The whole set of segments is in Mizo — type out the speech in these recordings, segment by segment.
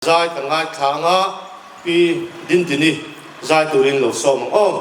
Zai kan ngaithla anga Pi Dindini zai turin lo sawm ang aw.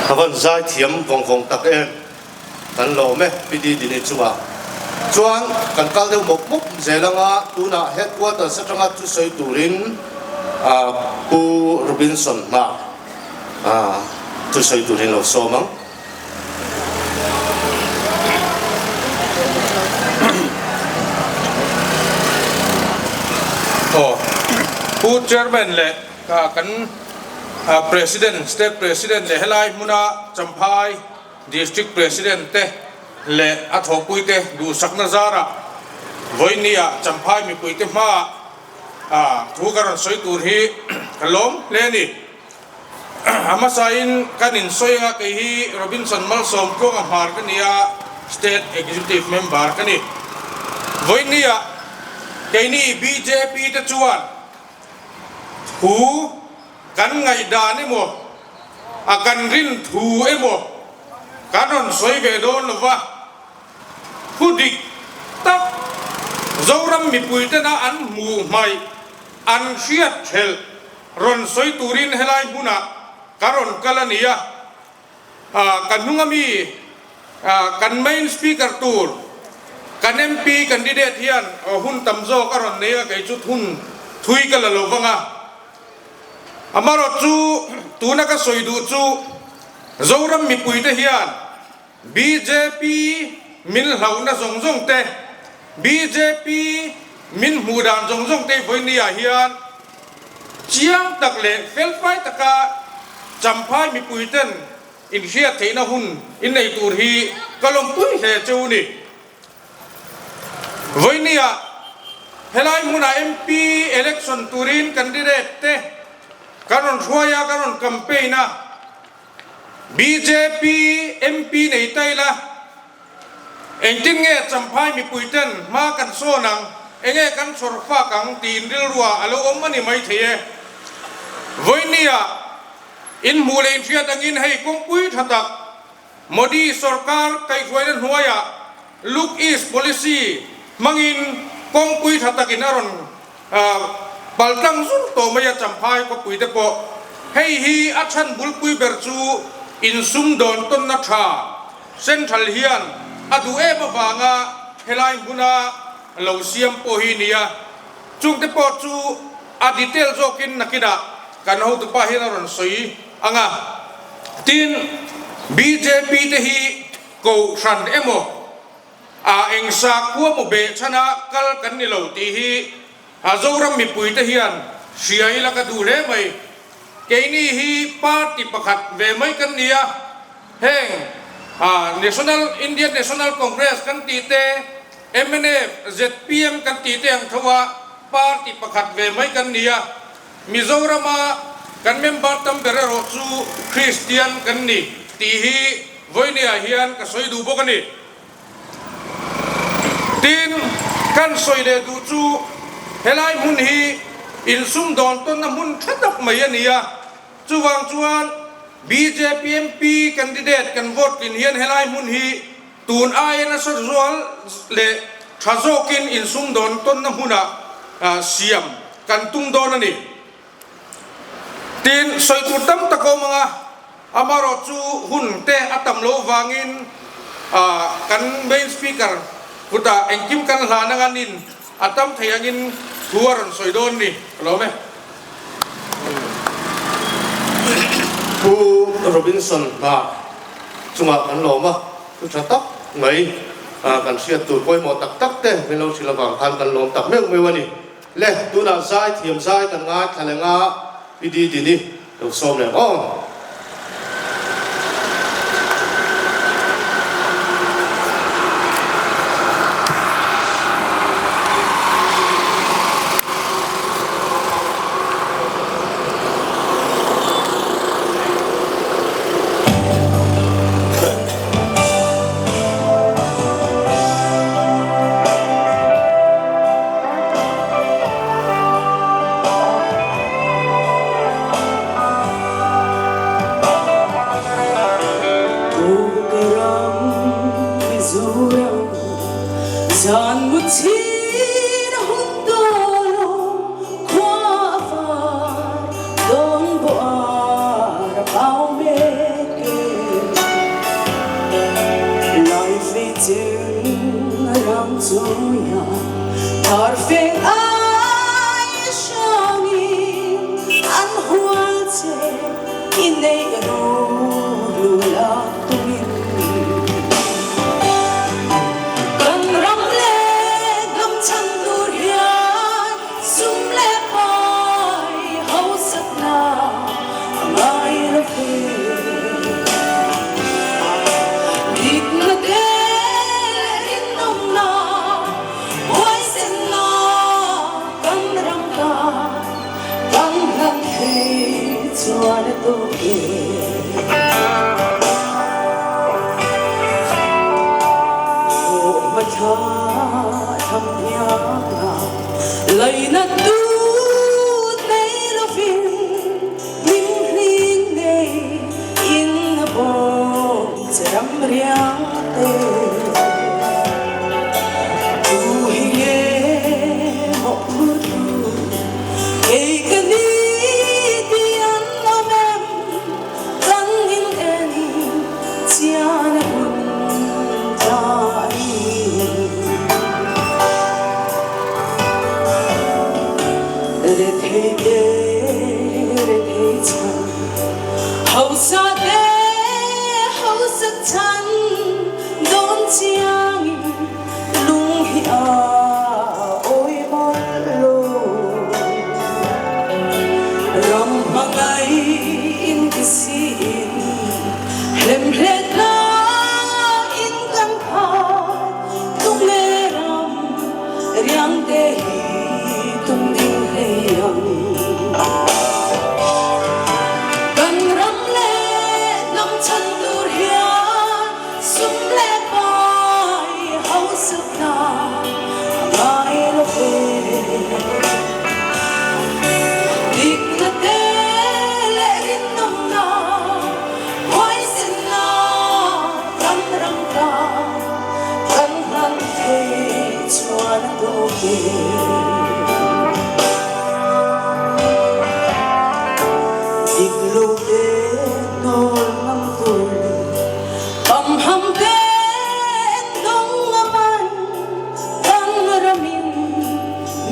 A van zai thiam vawng vawng tak em. Kan lawm e Pi Didini chungah chuan kan kal deuh mawp mawp zel anga tunah headquarters atanga thusawi turin Pu Robinson hma thusawi turin lo sawm ang. Aw Pu Chairman leh kan. President, State President leh helai hmuna Champhai District President te leh a thawhpuite duhsakna zarah vawinia Champhai mipuite hmaah thu ka rawn sawi tur hi ka lawm hle a ni. A hmasain kan insawi anga kei hi Robinson Malsawm Tluanga Hmar ka ni a, State Executive Member ka ni. Vawinia keini bjp te chuan thu kan ngaihdan emaw, a kan rin thu emaw kan rawn sawi ve dawn lo va, thu dik tak Zoram mipuitena an hmuh hmaih, an hriat thelh Rawn sawi turin helai hmunah ka rawn kal a ni a, ka hnung ami kan main speaker tur kan MP candidate hian hun tam zawk a rawn nei a, kei chu hun thui ka la lo vang a. Amarawh chu tuna ka sawi duh chu Zoram mipuite hian bjp min hlauhna zawng zawng te, bjp min hmuh dan zawng zawng te vawinia hian chiang tak leh felfai taka Champhai mipuiten inhriat theihna hun innei tur hi ka lawmpui hle cheu ni. Vawinia helai hmunah MP election turin candidate te kan rawn hruai a, kan rawn campaign a. Bjp MP nei ta ila, engtin nge Champhai mipui ten hma kan sawn ang, enge kan chhawr fak ang tiin rilruah a lo awm a ni maithei e. Vawinia inhmuh leh inhriat angin hei kawngpui tha tak Modi sorkar kaihhruaina hnuaiah Look East Policy hmangin kawngpui tha takin a rawn Paltlang zur tawh mai a Champhai khawpui te pawh hei hi a chhan bulpui ber chu insum dawn tawnna tha Central hian a duh em avanga helai hmuna lo siam pawh hi nia. Chungte pawh chu a detail zawkin nakinah kan hotupa hian a rawn sawi ang a. Tin, bjp te hi Kohhran emaw A eng sakhua maw beh chhana kal kan ni lo tih hi a Zoram mipuite hian hria ila ka duh hle mai. Keini hi party pakhat ve mai kan ni a, heng National Indian National Congress kan tih te, mnf, zpm kan tih te ang tho a party pakhat ve mai kan ni a. Mizorama kan member tam ber erawh chu Kristian kan ni tih hi vawinia hian ka sawi duh bawk a ni. Tin, kan sawi leh duh chu helai hmun hi insumdawn tawnna hmun tha tak mai a ni a, chuvang chuan bjp MP candidate kan vote tlin hian helai hmun hi Tun aia nasa zual leh tha zawkin insumdawn tawnna hmunah siam kan tum dawn a ni. Tin, sawi tur tam tak a awm ang a, amaherawh chu hun te a tam loh vangin kan main speaker kutah engkim kan hlan anga nin a tam thei angin thu a rawn sawi dawn ni. Ka lawm e. Pu Robinson hna chungah kan lawm a, thu tha tak mai kan hriat tur pawimawh tak tak te min lo hrilh avang khan kan lawm tak meuh meuh a ni. Le, tunah zai thiam zai kan ngaithla leng a, Pi Didini lo sawm leh aw. chuan a tawk e. Thawh hma thla tham hniang a, laina tut nei lovin hlim hling nei in a bawm che ram riang te. Tu hi nge mawhphur tu kei ka ni ti an awm em kan in en chian a hun ta a ni. Rethei te rethei chhan hausa te hausak chhan dawn chiangin lung hi a awi mawlh lo. Ram hmangaih in ti siin hlemhlet hna in kan khat tung le ram riang te hi tung ding hlei ang. Kan ram le hnam chhan tur hian sum le pai hausak hna a ngai lo ve. Dikna te leh rinawmna huaisenna kan ram ta kan hlan thei chuan a tawk e. Dik lo te hnawl ngam tur leh pamham te endawng a man kan ramin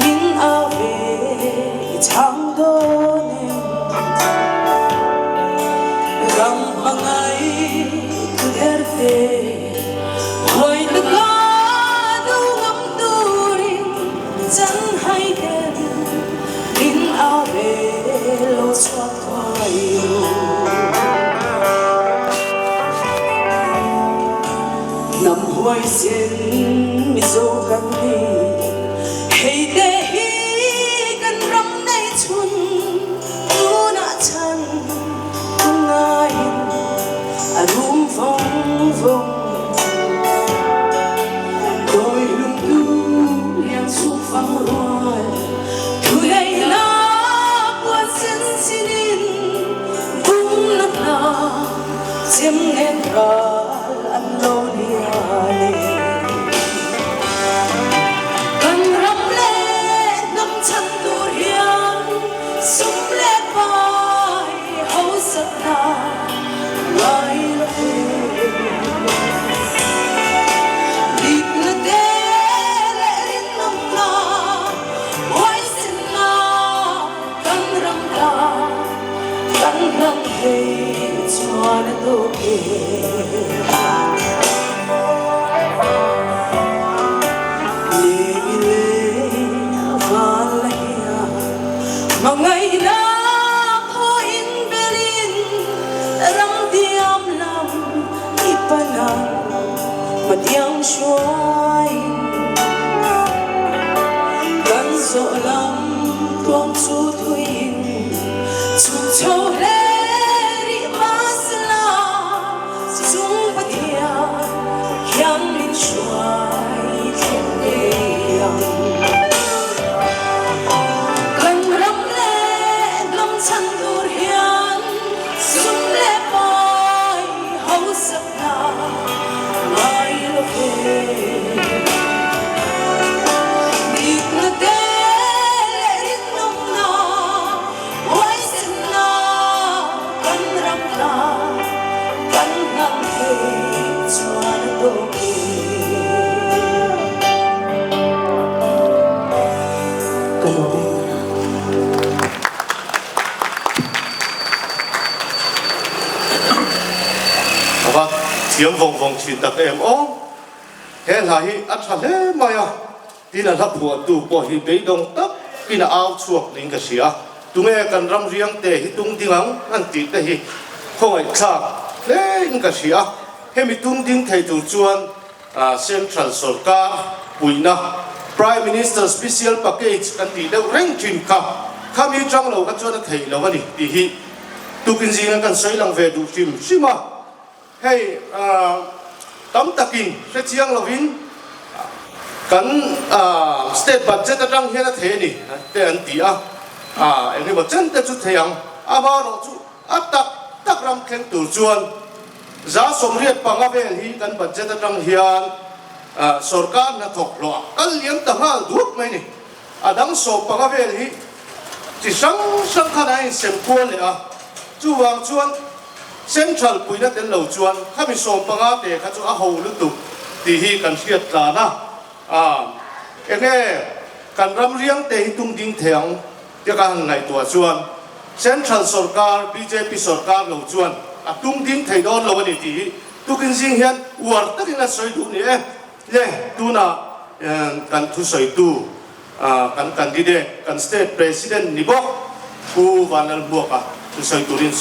min au ve i chhang dawn em? Ram hmangaih tu der te hawi taka do ngam turin chan hai ten min au ve lo chhuak thuai ru. Hnam huaisen Mizo kan ni, hei te hi kan ram nei chhun tunah chhan tungaiin a rum vawng vawng. Dawi hlumtu lian chhuk fang rual thu neihna puan sen sinin bumna hna chem nen ral an lo lian e. Kan ram leh hnam chhan tur hian sum leh pai hausakna ngai lo ve. Dikna te leh rinawmna huaisenna kan ram ta kan hlang thei chuan a tawk e. Lei leh a van la hian hmangaihna pawhin belin ram diam lam i pan ang hmatiang hruaiin kan zawh lam tuang chu thuiin chhuk chho hle rih mahsela chung Pathian hian min hruai thleng ngei ang. Kan ram leh hnam chhan tur hian sum leh pai hausak hna ngai lo ve. Dikna te leh rinawmna huaisenna kan ram hna kan hnam thei chuan a tawk e. Ka lawm e. A va thiam vawng vawng thin tak em aw. He hla hi a tha hle mai a, tin a hla phuahtu pawh hi beidawng tak in a au chhuak niin ka hria. Tunge kan ram riang te hi tung ding ang an tih te hi khawngaihthlak hle in ka hria. Hemi tung ding thei tur chuan Central sorkar puihna Prime Minister Special Package kan tih deuh reng thin kha, khami tang lo kha chuan a theih lo a ni tih hi. Tukin zinga kan sawi lang ve duh hrim hrim a, hei tam takin hre chiang lovin kan state budget atang hian a thei a ni te an ti a, engemaw chen te chu thei ang, amaherawhchu a tak tak ram thleng tur chuan 85% vel hi kan budget atang hian sorkar hnathawk hlawh a kal liam ta nghal duak mai a ni. A dang 15 vel hi chi hrang hrang khan a insem kual leh a, chuvang chuan Central puina tel lo chuan khami 15 te kha chu a ho lutuk tih hi kan hriat tlan a. Enge kan ram riang te hi tung ding thei ang tia ka han ngaihtuah chuan Central sorkar, bjp sorkar lo chuan a tung ding thei dawn lo a ni tih hi tukin zing hian uar takin a sawi duh ni e. Le, tunah kan thusawitu kan candidate, kan state president ni bawk Pu Vanlalhmuaka thusawi turin.